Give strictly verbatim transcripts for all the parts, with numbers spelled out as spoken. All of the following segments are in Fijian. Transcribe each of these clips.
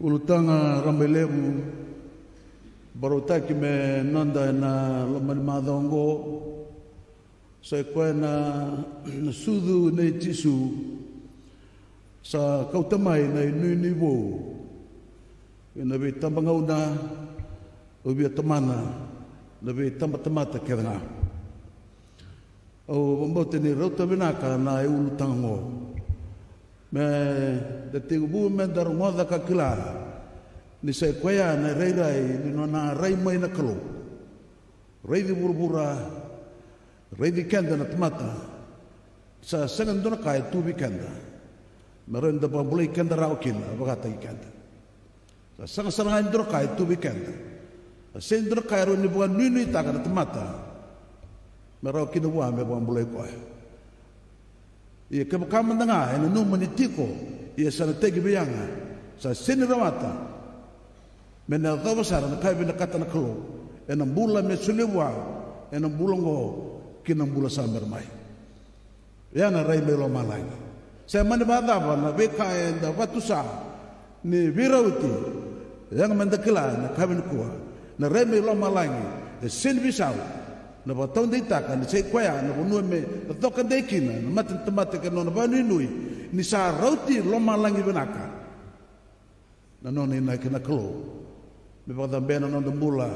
Ulutaga rabailevu, vakarautaki me noda ena loma ni macawa oqo. Sa i koya na, na sucu nei Jisu. Sa kauta mai na inuinui vou ena veitabagauna, au via tomana, na veitabatamata kece ga. Au vakabauta ni rauta vinaka na iulutaga oqo. Me da tekivu me da rogoca ka kila ni sa i koya na irairai ni nona rai mai na Kalou. Raici vuravura, raici keda na tamata. Sa sega ni dua na ka e tu vei keda me rawa ni da vakabulai keda rawa kina, vakataki keda. Sa sega sara ga ni dua na ka e tu vei keda. Sa sega ni dua na ka e rawa ni vakanuinuitaka na tamata me rawa kina vua me vakabulai koya. Ia kevaka mada ga e nanuma ni tiko, ia sa na tekivu yaga, sa sega ni rawata me na yacova sara na ka e vinakata na Kalou ena bula me solia vua ena bula oqo ki na bula sa bera mai. Ia na rai mai lomalagi. Se mani vakacava na veika eda vakatusa ni veirauti, yaga me da kila na ka vinikua, na rai mai lomalagi e sega ni veisau. Na vakataudeitaka ni sa i koya na vanua me coka dei kina na mata ni tamata kei na nona vakanuinui, ni sa rauti lomalagi vinaka. Na nona inaki na Kalou me vakacabea na noda bula,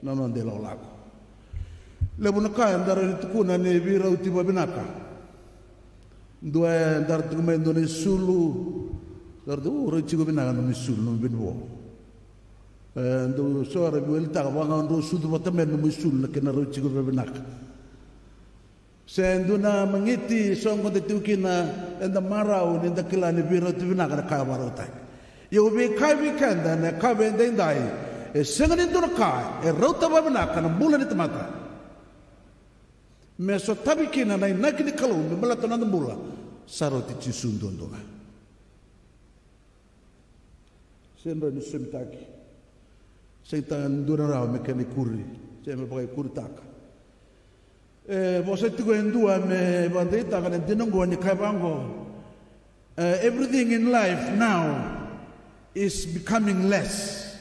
na noda ilakolako. Levu na ka eda rawa ni tukuna ni veirauti vavinaka. Dua e dara tiko mai dua na isulu, dara tu, "O, rauti tiko vinaka na nomu isulu, nomu vinivo." E dau so era veiwalitaka vaka ga o drau sucu vata mai na nomu isulu na kena rauti tiko vavinaka. Se dua na magiti so qo da tiko kina, eda marau ni da kila ni veirauti vinaka na ka e vakarautaki. Ia au via kaya vei keda ena yakavi edaidai, e sega ni dua na ka e rauta vavinaka na bula ni tamata me sotavi kina na inaki ni Kalou me baleta na noda bula, sa rauti Jisu duadua ga. Sega ni rawa ni sosomitaki. Sega ni dua na rawa me kena ikuri se me vakaikuritaka. E vosa tiko e dua me vakadeitaka na dina oqo, ni kaya vaqo, e, "Everything in life now is becoming less."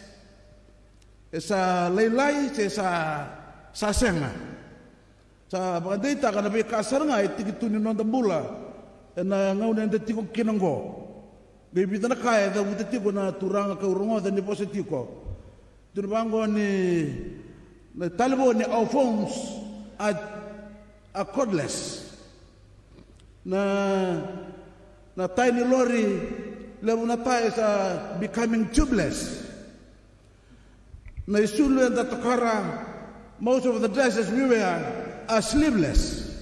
E sa lailai se sa, sa sega. Sa vakadeitaka na veika sara ga e tiki tu ni noda bula ena gauna eda tiko kina oqo. Qai vica na ka e cavuta tiko na turaga kau rogoca ni vosa tiko. Tukuna vaqo ni na talevoni, our phones are, are cordless. Na, na taya ni lori, levu na taya sa becoming tubeless. Na isulu eda tokara, most of the dresses we wear are sleeveless.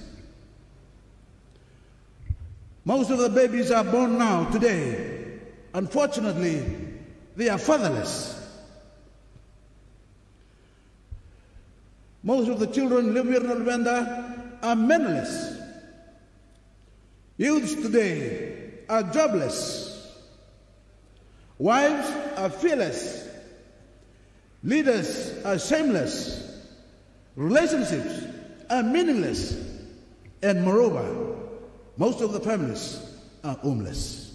Most of the babies are born now, today. Unfortunately, they are fatherless. Most of the children live here in Luveda are mannerless. Youths today are jobless. Wives are fearless. Leaders are shameless. Relationships are meaningless. And moreover, most of the families are homeless.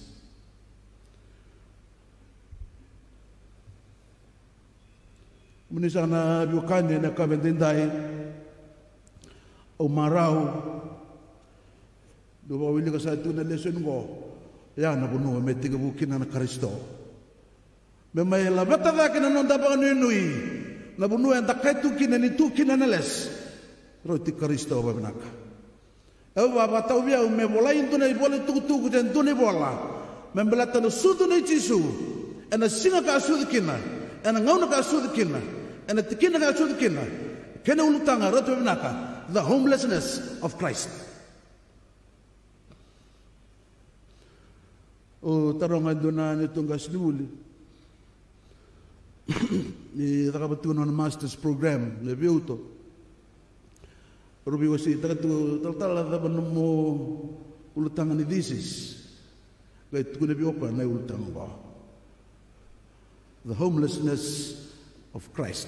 Kemuni saka na veiwekani, ena yakavi edaidai, au marau niu vakawilika sara tu na lesoni qo. Ya na vanua me tekivu kina na Karisito, me mai laveta cake na noda vakanuinui. Na vanua eda kaya tu kina ni tu kina na less, rauti Karisito vavinaka. Au vakatauvi au me volai e dua na ivola tukutuku, e dua na ivola me baleta na sucu nei Jisu, ena siga ka a sucu kina, ena gauna ka a sucu kina, ena tikina ka a sucu kina. Kena ulutaga, rauta vavinaka, the homelessness of Christ. Au taroga e dua na neitou qasenivuli ni cakava tiko na nona master's program e Veiuto. Rau veiwaseitaka tiko, "Talatala, cava nomu ulutaga ni thesis?" Qai tukuna vei au o koya na iulutaga oqo, the homelessness of Christ.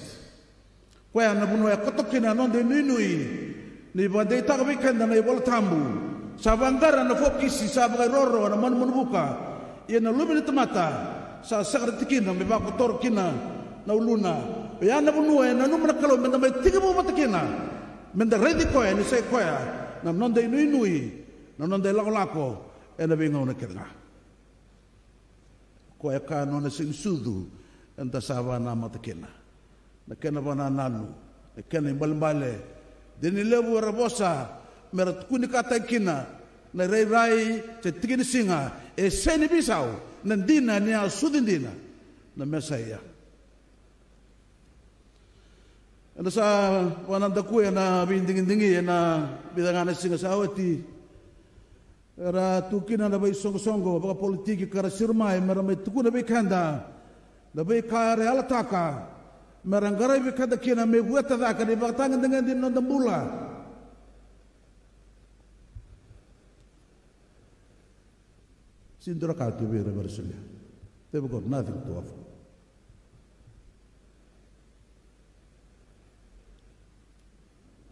Koya na vanua e koto kina na noda inuinui. Ni vakadeitaka vei keda na iVola Tabu, sa vaqara na fokisi, sa vakairoro na manumanu vuka. Ia na Luve ni tamata sa sega na tikina me vakotora kina na uluna. Oya na vanua e nanuma na Kalou meda mai tekivu vata kina, meda raici koya ni sa i koya na noda inuinui, na noda ilakolako ena veigauna kece ga. Koya ka nona sega ni sucu eda sa vakanamata kina. Na kena vakanananu, na kena ibalebale. Dina ni levu era vosa mera tukunikataki kina na irairai se tikinisiga e sega ni veisau, na dina ni a sucu dina na Mesaia. Eda sa vakanadakuya na veidigidigi ena vica ga na siga sa oti. Era tu kina na veisoqosoqo vakapolitiki ka ra siro mai mera mai tukuna vei keda na veika era yalataka mera qaravi keda kina me vueta cake na ivakatagedegede ni noda bula. Sega ni dua na ka tu vei ira mera solia. They've got nothing to offer.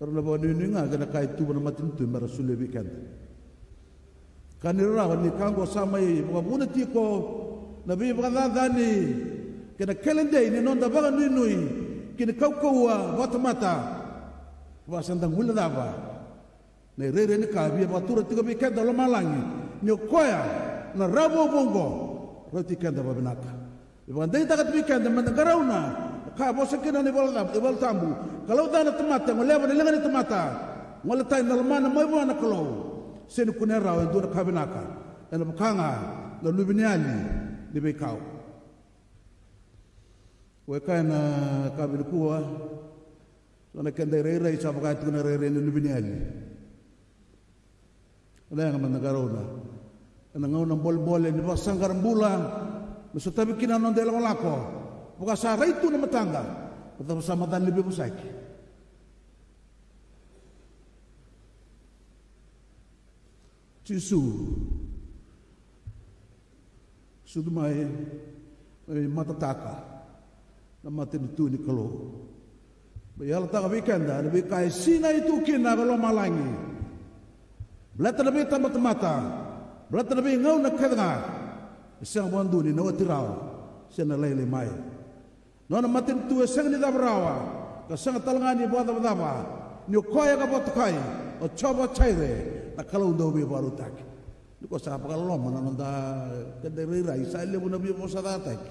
Era na vakanuinui ga kei na ka e tu vua na matanitu mera solia vei keda. Ka ni rarawa ni ka oqo sa mai vakavuna tiko na veivakacacani kei na kele dei ni noda vakanuinui kei na kaukauwa vakatamata. Vaka sa da guilecava na irairai ni ka via vakatura tiko vei keda lomalagi, ni o koya na rawa vuavuaqa rauti keda vakavinaka. E vakadeitaka tu vei keda meda qarauna na ka e vosa kina na iVola Tabu, iVola Tabu. Ka lauca na tamata e goleva na liga ni tamata, gole tani na lomana mai vua na Kalou. Sega ni kunea rawa e dua na ka vinaka, ena vaka ga na luveniyali ni veikau. Weka ena ka vinikua. So na keda irairai sa vaka tiko na irairai ni luveniyali. Ena yaga meda qarauna ena gauna bolebole ni vakasaqara bula, me sotavi kina na noda ilakolako. Vaka sa rai tu na matada, na cava sa macala ni veivosaki. Jisu sucu mai me matataka na matanitu ni Kalou. Me yalataka vei keda na veika e sinai tu kina na lomalagi. Baleta na veitabatamata, baleta na veigauna kece ga, e sega vakadua ni na oti rawa se na lailai mai. Nona matanitu e sega ni cava rawa, ka sega tale ga ni vakacavacava, ni o koya ka vakatokai o Jiova Jaire, na Kalou dau veivakarautaki. Ni ko sa vakaloloma na noda keda irairai, sa levu na veivosacataki.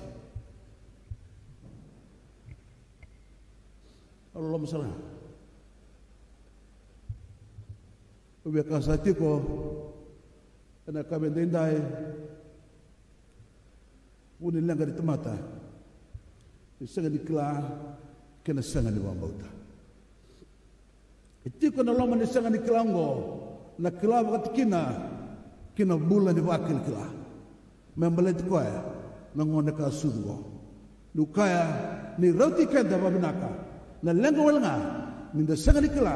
Loloma sara ga. Au via kaya sa tiko ena yakavi edaidai, vu ni leqa ni tamata, ni sega ni kila kei na sega ni vakabauta. E tiko ena loma ni sega ni kila oqo na kila vakatikina ki na bula ni vakilakila me baleti koya na gone ka sucu oqo. Niu kaya ni rauti keda vakavinaka na leqa wale ga ni da sega ni kila,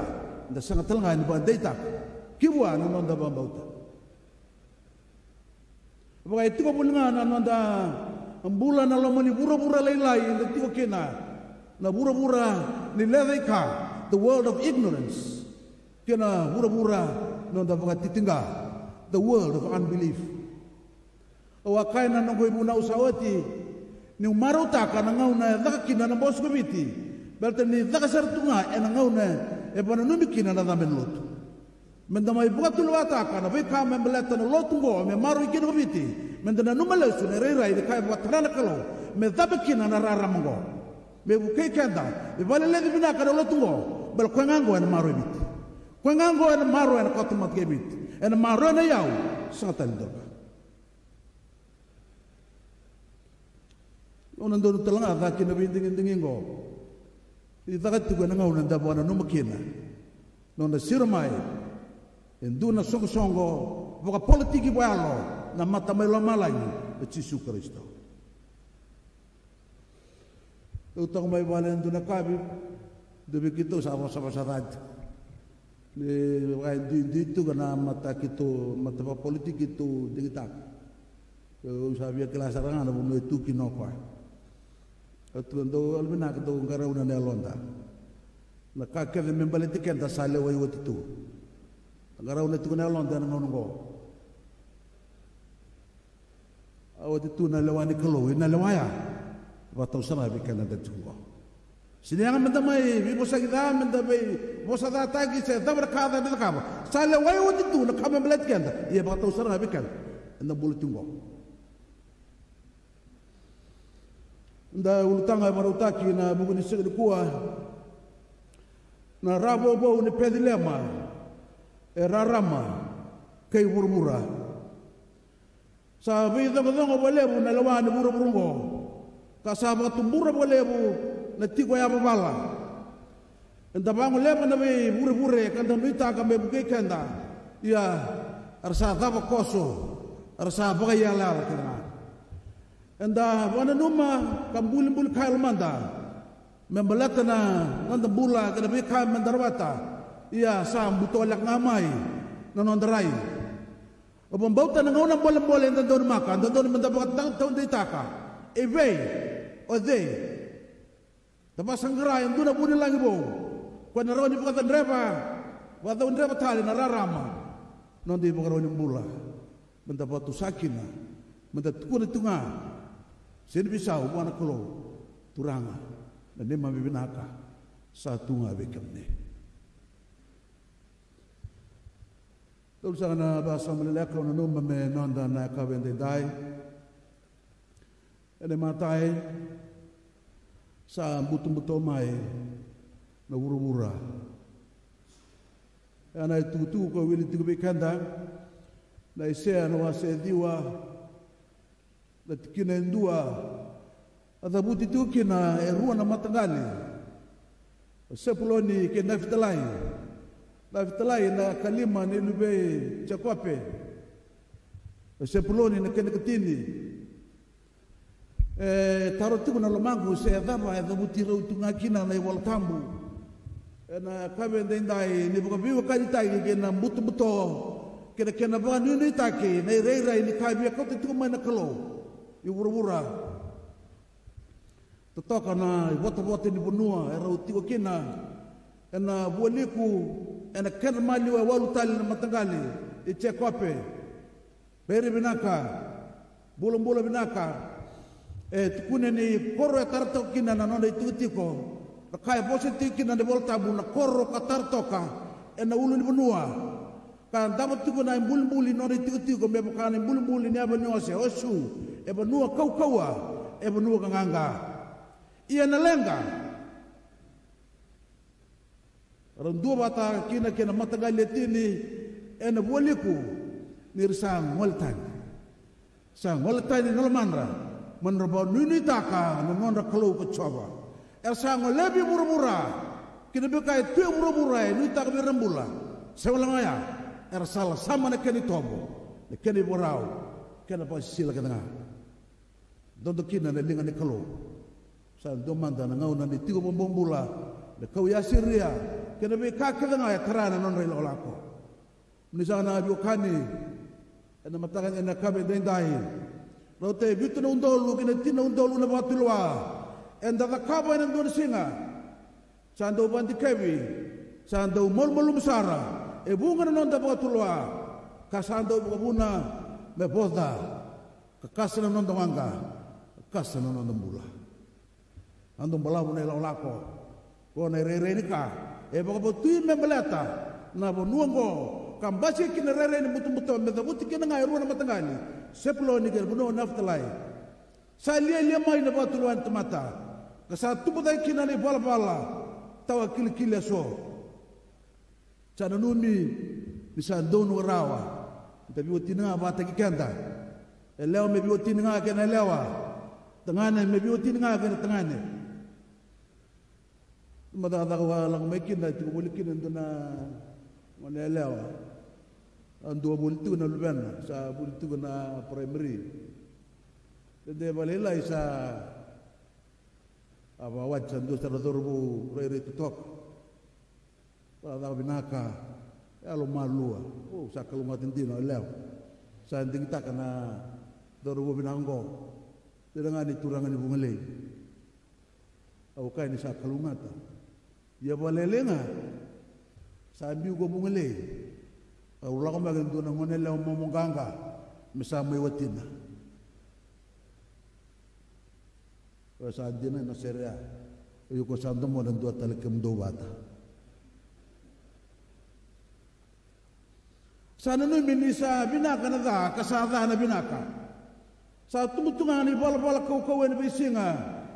da sega tale ga ni vakadeitaka ki vua na noda vakabauta. Vaka e tiko voli ga na noda bula na loma ni vuravura lailai eda tiko kina, na vuravura ni lecaika, the world of ignorance, kei na vuravura noda vakatitiqa, the world of unbelief. Au a kaya na noqu ivunau sa oti, niu marautaka na gauna e caka kina na Bose ko Viti, baleta ni caka sara tu ga ena gauna e vakananumi kina na cabe ni lotu. Meda mai vakatulewataka na veika me baleta na lotu oqo me maroroi kina ko Viti. Meda nanuma lesu na irairai ni ka e vakatara na Kalou me cabe kina na rarama oqo. Me vukei keda me vakaleleci vinaka na lotu oqo, baleta koya ga oqo ena maroroi Viti. Koya ga oqo ena maroroi ena kawatamata kei Viti. Ena maroroi na iyau, sega tale ni dua na ka. Gauna donu tale ga caka kina veidigidigi oqo. Ni caka tiko ena gauna eda vakananuma kina nona siro mai e dua na soqosoqo vakapolitiki vakayalo na mata mai lomalagi, o Jisu Karisito. Au toka mai vale e dua na yakavi, dua vei keitou sa vosavosa ca tiko. Ni vaka e duidui tu ga na mata keitou, mata vakapolitiki keitou digitaka. Au sa via kila sara ga na vanua e tu kina o koya. Au tu dau yalovinaka dau qarauna na yaloda. Na ka kece me baleti keda sa lewai oti tu. Qarauna tiko na yaloda ena gauna oqo. Oti tu na lewa ni Kalou, ia na lewa ya e vakatau sara ga vei keda eda tiko qo. Sega ni yaga meda mai veivosaki ca, meda veivosacataki se cava na ka ca eda cakava. Sa lewai oti tu na ka me baleti keda, ia e vakatau sara ga vei keda eda bula tiko qo. Da ulutaga e vakarautaki na vuku ni siga nikua, na ra vouvou ni Peceliema e rarama kei vuravura. Sa veicoqacoqa vakalevu na lewa ni vuravura oqo, ka sa vakatubura vakalevu na tiko yavavala. Eda vagoleva na veivurevure ka da nuitaka me vukei keda. Ia, era sa cava koso, era sa vakaiyalayala kece ga. Eda vakananuma ka bulibuli ka yalo mada me baleta na noda bula kei na veika meda rawata. Ia, sa buto leka ga mai na noda rai. Au vakabauta na gauna bolebole eda donumaka, dodonu meda vakataudeitaka. E vei, o cei? Da vakasaqara e dua na vunilagi vou, koya na rawa ni vakacaudreva, vakacaudreva tale na rarama, noda ivakarau ni bula. Meda vakatusa kina, meda tukuna tu ga, sega ni veisau, vua na Kalou. Turaga, na neimami vinaka sa tu ga vei kemuni. Tolu saka na vakasama leleka au nanuma me noda na yakavi edaidai. Ena imatai, sa butobuto mai na vuravura. Ena itukutuku ka wili tiko vei keda, na Aisea na wase e ciwa, na tikina e dua, a cavuti tiko kina e rua na mataqali, o Sepuloni kei Nafitalai. Nafitalai na ikalima ni luve i Jekope, o Sepuloni na kena ikatini. E taro tiko na lomaqu se cava e cavuti rau tu ga kina na iVola Tabu. Ena yakavi edaidai ni vakaveiwekanitaki kei na butobuto kei na kena vakanuinuitaki na irairai ni ka e via kauta tiko mai na Kalou i vuravura. Totoka na ivotavota ni vanua e rau tiko kina, ena vualiku, ena kedra maliwa e walu tale na mataqali i Jekope. Vei ira vinaka, bulabula vinaka. E tukuni ni koro e tara toka kina na nodra itikotiko. Na ka e vosa tiko kina na iVola Tabu, na koro ka tara toka ena ulunivanua, ka davo tiko na ibulibuli ni nodra itikotiko me vaka na ibulibuli ni yava ni ose, Osu, e vanua kaukauwa, e vanua ka qaqa. Ia na leqa rau duavata kina kei na mataqali e tini ena vualiku, ni ra sa gole tani. Sa gole tani na lomadra, me nodra vakanuinuitaka na nodra Kalou ko Jiova. Era sa golevi vuravura, kei na veika e tu e vuravura e nuitaka vei ira na bula. Sa wale ga oya, era sa lasama na kena itovo, na kena ivakarau, kei na vakasisila kece ga. Dodo kina na liga ni Kalou. Sa dua mada na gauna ni tiko vakabobula na kau i Asiria kei na veika kece ga e tara na nodra ilakolako. Ni sa na veiwekani, ena mataka, ena yakavi edaidai, rauta e vitu na udolu kei na tini na udolu na vakatulewa eda cakava ena dua na siga. Sa dau vakadikevi, sa dau malumalumu sara e vuqa na noda vakatulewa, ka sa dau vakavuna me voca, ka kasa na noda waqa, ka kasa na noda bula. A dau balavu na ilakolako. Ko na irairai ni ka e vakavotui me baleta na vanua oqo, ka basika kina na irairai ni butobuto me cavuti kina ga e rua na mataqali, Sepuloni kei na vanua o Nafitalai. Sa lialia mai na vakatulewa ni tamata, ka sa tubu cake kina na ivalavala tawa kilikili eso. Sa nanumi ni sa donu ka rawa, da veiwatini ga vakataki keda. Yalewa me veiwatini ga kei na yalewa. Tagane me veiwatini ga kei na tagane. Dua na cakacaka au a lako mai kina, e tiko voli kina e dua na gone yalewa. A dua voli tiko na luvena, sa voli tiko na primary. Dede vakalailai sa a vakawati, sa dua sara na cauravou rairai totoka. Cakacaka vinaka, yalomalua. O, sa kalougata dina o yalewa. Sa digitaka na cauravou vinaka oqo. Dina ga ni turaga ni Vugalei. Au kaya ni sa kalougata. Ia vakalailai ga, sa biu ko Vugalei. Au lako mai kei na dua na gone yalewa momo qaqa me sa mai watina. Ko sa dina na sere ya. O iko sa domona dua tale kemudou vata. Sa nanumi ni sa vinaka na ca ka sa ca na vinaka. Sa tubu tu ga na ivalavala kaukauwa ena veisiga.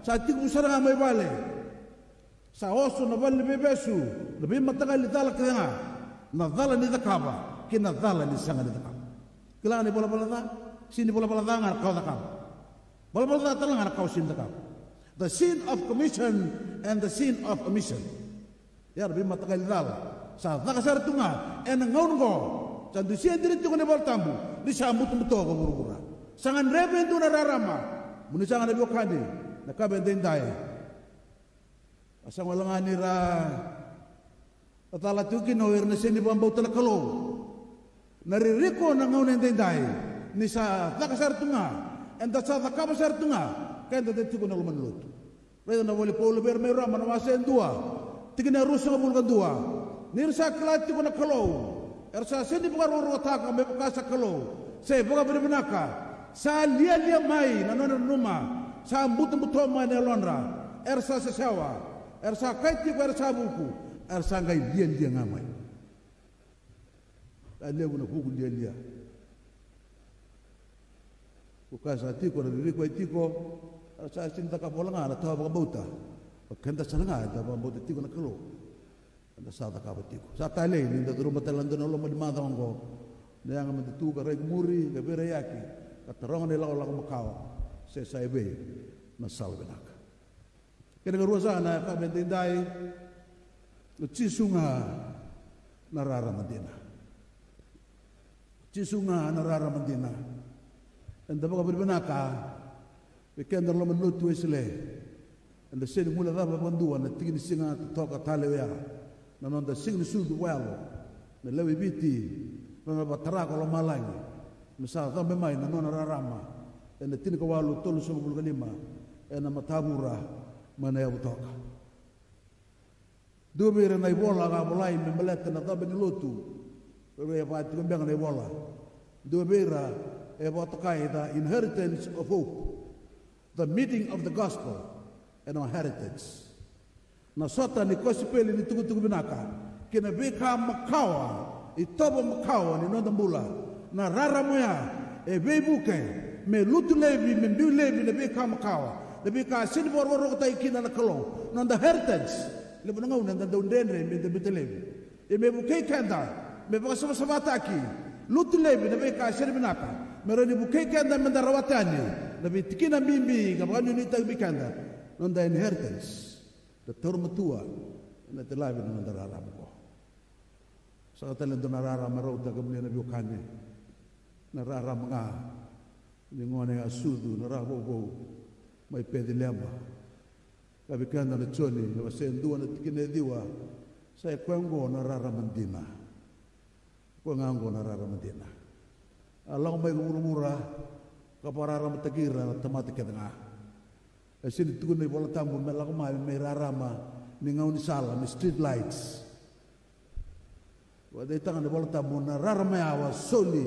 Sa tiko sara ga mai vale. Sa oso na vale ni veivesu, na veimataqali cala kece ga, na cala ni cakava kei na cala ni sega ni cakava. Kila ga na ivalavala ca, sega ni valavala ca ga na ka o cakava. Valavala ca tale ga na ka o sega ni cakava. The sin of commission and the sin of omission. Ia na veimataqali cala sa caka sara tu ga ena gauna oqo. Sa dusia dina tiko na iVola Tabu ni sa butobuto ko vuravura. Sa gadreva e dua na rarama. Mo ni sa ga na veiwekani na ka veidaidai. A sa gole ga ni ra cala tiko kina o ira na sega ni vakabauta na Kalou. Na ririko na gauna edaidai ni sa caka sara tu ga, eda sa cakava sara tu ga, ka eda tiko na loma ni lotu. Raica na voli Paula vei ira mai Roma na wase e dua, tikina e ruasagavulu ka dua. Ni ra sa kila tiko na Kalou, era sa sega ni vakarokorokotaka me vaka sa Kalou, se vakavinavinaka. Sa lialia mai na nona nanuma, sa butobuto mai na yalodra. Era sa sesewa, era sa kai tiko era sa vuku, era sa qai lialia ga mai. Sa levu na vuku lialia. Ko ka sa tiko na ririko e tiko, era sa sega ni cakava wale ga na tawa vakabauta. O keda sara ga eda vakabauta tiko na Kalou. Eda sa cakava tiko. Sa talei ni da curuma tale na dua na loma ni macawa oqo. Na yaga me da tu ka rai muri, ka veiraiyaki, ka taroga na ilakolako makawa se sa evei na sala vinaka. Kena karua sara na ka veidaidai, o Jisu ga na rarama dina. O Jisu ga na rarama dina. Eda vakavinavinaka vei keda na loma ni lotu Wesele. Eda sega ni guilecava vakadua na tiki ni siga totoka tale oya, na noda siga ni sucu vakayalo, na lewe i Viti, na nona vakatara ko lomalagi me sa cabe mai na nona rarama ena tinikawalu tolusagavulu ka lima ena matavura mai na yavu toka. Dua vei ira na ivola ka volai me baleta na cabe ni lotu. Vei ira e vaka tiko beka na ivola. Dua vei ira e vakatokai the inheritance of hope, the meeting of the gospel and our heritage. Na sota ni kosipeli ni tukutuku vinaka kei na veika makawa, itovo makawa ni noda bula. Na rarama oya e veivuke me lutu laivi, me biu laivi na veika makawa, na veika sega ni vakarokorokotaki kina na Kalou. Noda heritage. Levu na gauna eda dau dredre me da biuta laivi. Ia me vukei keda me vakasavasavataki, lutu laivi na veika sega ni vinaka, me rawa ni vukei keda me da rawata yani na veitikina bibi ka vakanuinuitaki vei keda, noda inheritance. Da taura matua ena telavi na noda rarama oqo. Saka tale e dua na rarama e rautaka vei na veiwekani. Na rarama ga ni gone a sucu na Ravouvou mai Peceliema. Ka vei keda na Joni na wase dua na tikina e ciwa, sa i koya oqo na rarama dina. Koya ga oqo na rarama dina. A lako mai ko vuravura ka vakararamataki ira na tamata kece ga. E sega ni tukuna na iVola Tabu me lako mai me rarama ni gaunisala, me street lights. Vakadeitaka na iVola Tabu na rarama ya was solely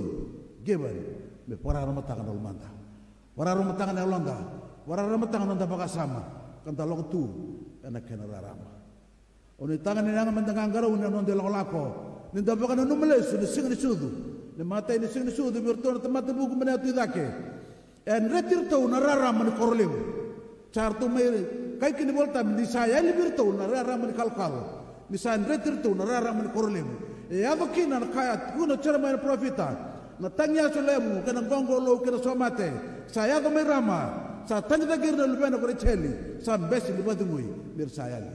given me vakararamataka na lomada, vakararamataka na yaloda, vakararamataka na noda vakasama, ka da lako tu ena kena rarama. O ni taga ni yaga me da qaqarauni na noda ilakolako, ni da vakananuma lesu na siga ni sucu, ni matai ni siga ni sucu vei iratou na tamata vuku mai na yatu i cake. E dreti iratou na rarama ni koro levu. Sa ratou mai kai kina iVolatabu ni sa yali vei iratou na rarama ni kalokalo, ni sa dreti iratou na rarama ni koro levu. E yaco kina na ka e tukuna o Jeremaia na parofita, na tagiyaso levu kei na qoqolou kei na somate sa yaco mai Rama. Sa tagicaki ira na luvena ko Rejeli, sa bese ni vakacegui ni ra sa yali.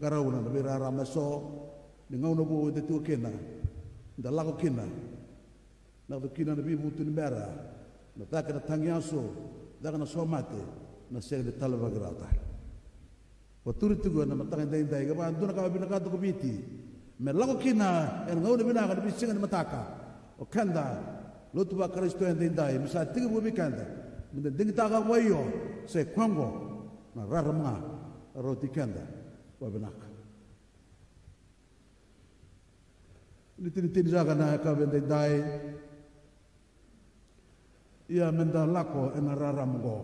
Qarauna na veirarama eso ni gauna vou eda tiko kina, da lako kina. Na yaco kina na veivutu ni bera, na caka na tagiyaso, caka na somate, na sega ni talevaki rawa tale. Vakaturi tiko ena mataka edaidai, ka vaka dua na ka vinakata ko Viti me lako kina ena gauna vinaka na veisiga ni mataka. O keda lotu vaKarisito edaidai, me sa tekivu vei keda me da digitaka vua, io, sa i koya oqo na rarama ga e rauti keda vakavinaka. Ni tinitini saka na yakavi edaidai. Ia me da lako ena rarama oqo.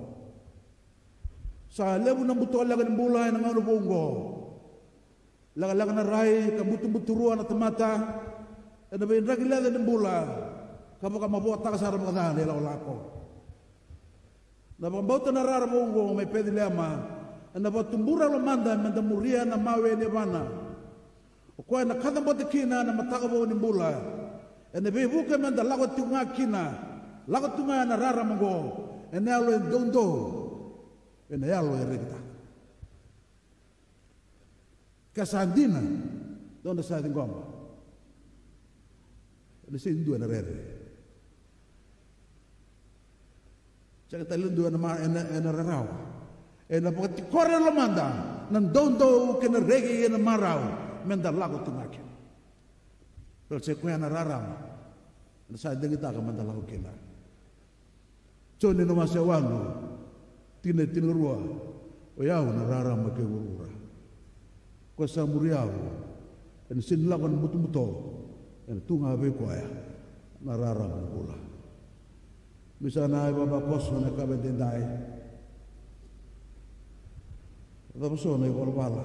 Sa levu na butoleka ni bula ena gauna vou oqo. Lekaleka na rai ka butubuturua na tamata ena veidraki leca ni bula, ka vakamavotaka sara vakaca na ilakolako. Na vakabauta na rara vou oqo mai Peceliema ena vakatubura e lomada meda muria na mawe ni yavana. O koya ena kacabote kina na mataka vou ni bula. Ena veivuke meda lako tiko ga kina, lako tu ga ena rarama oqo, ena yalo e doudou, ena yalo e rekitaka. Ka sa dina, dodonu sa ciqoma. Ena sega ni dua ena rere. Sega tale ni dua ena ma-, ena, ena rarawa. Ena vakatikora e lomada na doudou kei na reki kei na marau meda lako tu ga kina. Baleta se koya na rarama eda sa digitaka meda lako kina. Joni na wase walu, tikina e tinikarua. O i au na rarama kei vuravura. Ko sa muri au, ena sega ni lako ena butobuto, ena tu ga vei koya na rarama ni bula. Ni sa na ivavakoso na ka vei daidai. Cava so na ivalavala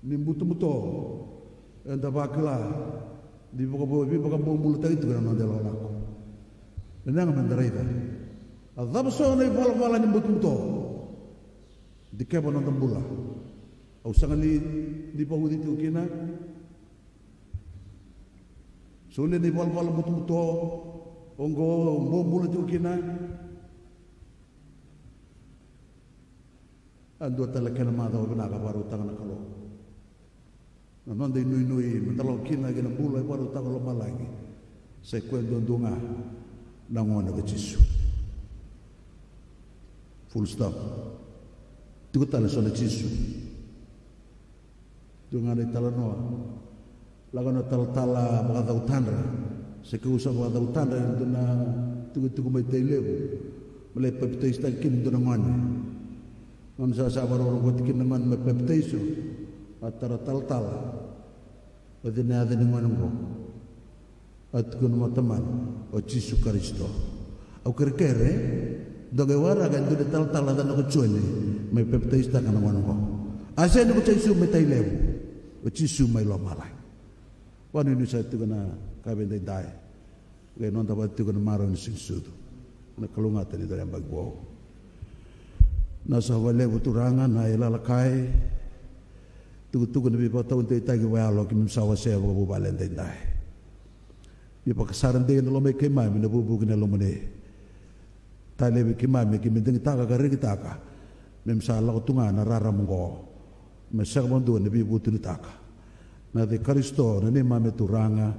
ni butobuto eda vakila ni vakavo-, veivakabobulataki tiko na noda ilakolako? Ena yaga meda raica. A cava so na ivalavala ni butobuto dikeva noda bula? Au sega li ni vauci tiko kina? Solia na ivalavala butobuto oqo au bobula tiko kina? A dua tale kena macawa vinaka vakarautaka na Kalou. Na noda inuinui meda lako kina ki na bula e vakarautaka lomalagi, sa i koya duadua ga na gone ko Jisu. Full stop. Tiko tale so na Jisu. Dua ga na italanoa. Lako na talatala vakacautadra. Se keu sa vakacautadra ena dua na tukutuku mai Tailevu me lai papitaisotaki kina e dua na gone. Gone sa, sa vakarogorogoci kina na gone me papitaiso. A tara talatala. O cei na yaca ni gone oqo? A tukuna mai, tamana, o Jisu Karisito. Au kerekere, dua qai waraka e dua na talatala yacana ko Joni me papitaisotaka na gone oqo. A sega ni ko Jisu mai Tailevu, o Jisu mai lomalagi. Vakanuinui sara tiko na ka vei daidai. Qai noda vata tiko na marau ni siga ni sucu. Na kalougata ni dua na yabaki vou. Na sa vakalevu Turaga na ilalakai, tukutuku ni veivakataudeitaki vakayalo keimami sa wasea vakavuvale daidai. Ni vakasara dei ena lomai keimami na vuvuki na Lomoni. Talevi keimami, keimami digitaka ka rekitaka me keimami sa lako tu ga na rarama oqo, me sega vakadua ni veivutunitaka. Na yaca i Karisito na neimami Turaga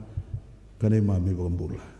ka neimami iVakabula.